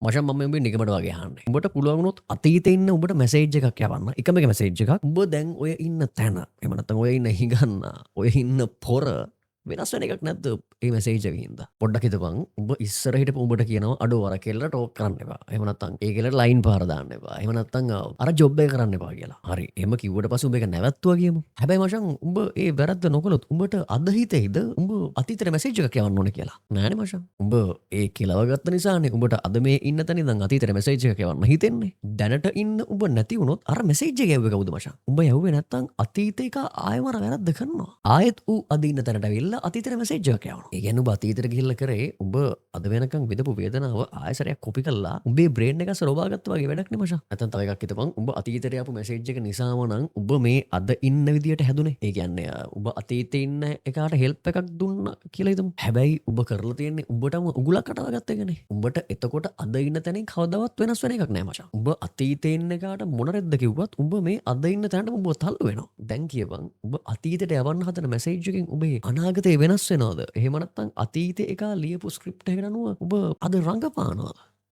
මචං, මම උඹේ නිකමට වගේ අහන්නේ. උඹට පුළුවන් වුණොත් අතීතේ ඉන්න උඹට මැසේජ් එකක් යවන්න. එකම එක මැසේජ් එකක්. උඹ දැන් ඔය ඉන්න තැන, එහෙම නැත්නම් ඔය ඉන්න හිඟන්න, ඔය ඉන්න පොර වෙනස් වෙන එකක් නැද්ද ඒ මැසේජ් එකකින් හින්දා? පොඩ්ඩක් හිතපන්. උඹ ඉස්සර හිටපු උඹට කියනවා, අඩෝ අර කෙල්ලට ටෝක් කරන්න එපා. එහෙම නැත්නම් ඒ කෙල්ලට ලයින් පාර දාන්න එපා. එහෙම නැත්නම් අර ජොබ් එක කරන්න එපා කියලා. හරි. එහෙම කිව්වට පස්සේ උඹ ඒක නැවැත්තුවා කියමු. හැබැයි මචං, උඹ ඒ වැරද්ද නොකළොත් උඹට අද හිතෙයිද උඹ අතීතේට මැසේජ් එකක් යවන්න ඕනේ කියලා? නෑනේ මචං. උඹ ඒ කෙලව ගත්ත නිසානේ උඹට අද මේ ඉන්න තැන ඉඳන් අතීතේට මැසේජ් එකක් යවන්න හිතෙන්නේ. දැනට ඉන්න උඹ නැති වුණොත් අර මැසේජ් එක යවුවේ කවුද මචං? උඹ යවුවේ නැත්නම් අතීතේ එක ආයෙම අර වැරද්ද කරනවා. ආයෙත් ඌ අද ඉන්න තැනට ඇවිල්ලා අතීතේට මැසේජ් එකක් යවනවා. ඒ කියන්නේ උඹ අතීතේට ගිහිල්ලා කරේ උඹ අද වෙනකන් විඳපු වේදනාව ආයෙසරයක් කොපි කරලා උඹේ බ්‍රේන් එක අස්ස රොබා ගත්තා වගේ වැඩක් නේ මචං. නැත්නම් තව එකක් හිතපන්. උඹ අතීතේට යපු මැසේජ් එක නිසාම නම් උඹ මේ අද ඉන්න විදියට හැදුනේ. ඒ කියන්නේ උඹ අතීතේ ඉන්න එකාට හෙල්ප් එකක් දුන්නා කියලා හිතමු. හැබැයි උඹ කරලා තියෙන්නේ උඹටම උගුලක් අටවා ගත්ත එකනේ. උඹට එතකොට අද ඉන්න තැනින් කවදාවත් වෙනස් වෙන එකක් නෑ මචං. උඹ අතීතේ ඉන්න එකාට මොන රෙද්ද කිව්වත් උඹ මේ අද ඉන්න තැනට උඹ තල්ලු වෙනවා. දැන් කියපන්, උඹ අතීතයට යවන්න හදන මැසේජ් එකෙන් උඹේ අනාගතේ වෙනස් වෙනවද? එහෙම නැත්නම් අතීතේ එකා ලියපු ස්ක්‍රිප්ට් එකට අනුව උඹ අද රඟපානවද?